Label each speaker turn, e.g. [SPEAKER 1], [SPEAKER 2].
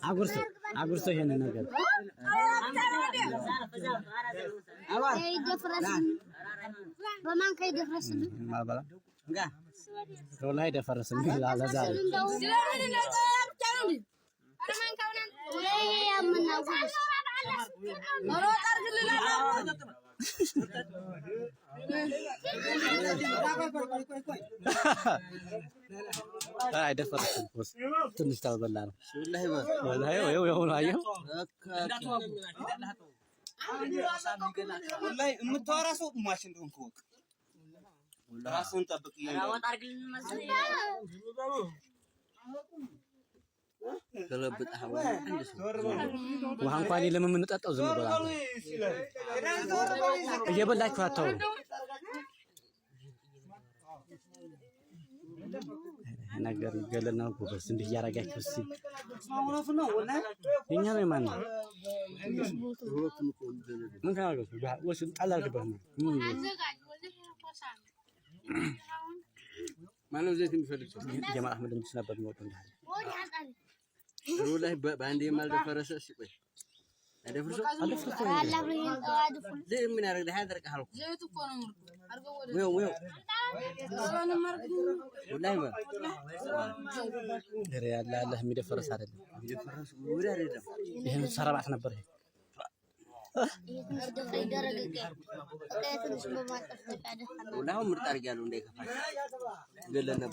[SPEAKER 1] አጉርሶ አጉርሶ ይሄንን ነገር ወላሂ ደፈረስን ለዛሬ። አይደፈርስም። ትንሽ ታበላ ነው።
[SPEAKER 2] የምታወራ ሰው ሟች እንደሆንክ እወቅ። ራስህን ጠብቅ።
[SPEAKER 1] ውሃ እንኳን የለም የምንጠጣው፣ ዝም ብላ እየበላችሁ አታውሩ። ነገር ይገለል ነው ጎበዝ። እንዲህ እያደረጋችሁ እስኪ የእኛ ነው የማን ነው? ምን ጣል አድርግበት ነው።
[SPEAKER 3] ማነው ዘይት የሚፈልግ ሰው?
[SPEAKER 1] ጀማል አህመድ እንትን ነበር የሚወጣው እንዲህ
[SPEAKER 3] ላይ በአንዴ የማልደፈረሰ ሲቆይ ምን ያደርግልህ? ያደርቅሃል እኮ
[SPEAKER 1] ያለ አለ የሚደፈረስ አይደለም። ይሄን ሰረባት ነበር።
[SPEAKER 3] ይሄ ምርጥ አድርጌያለሁ እንዳይከፋሽ ገለን ነበር።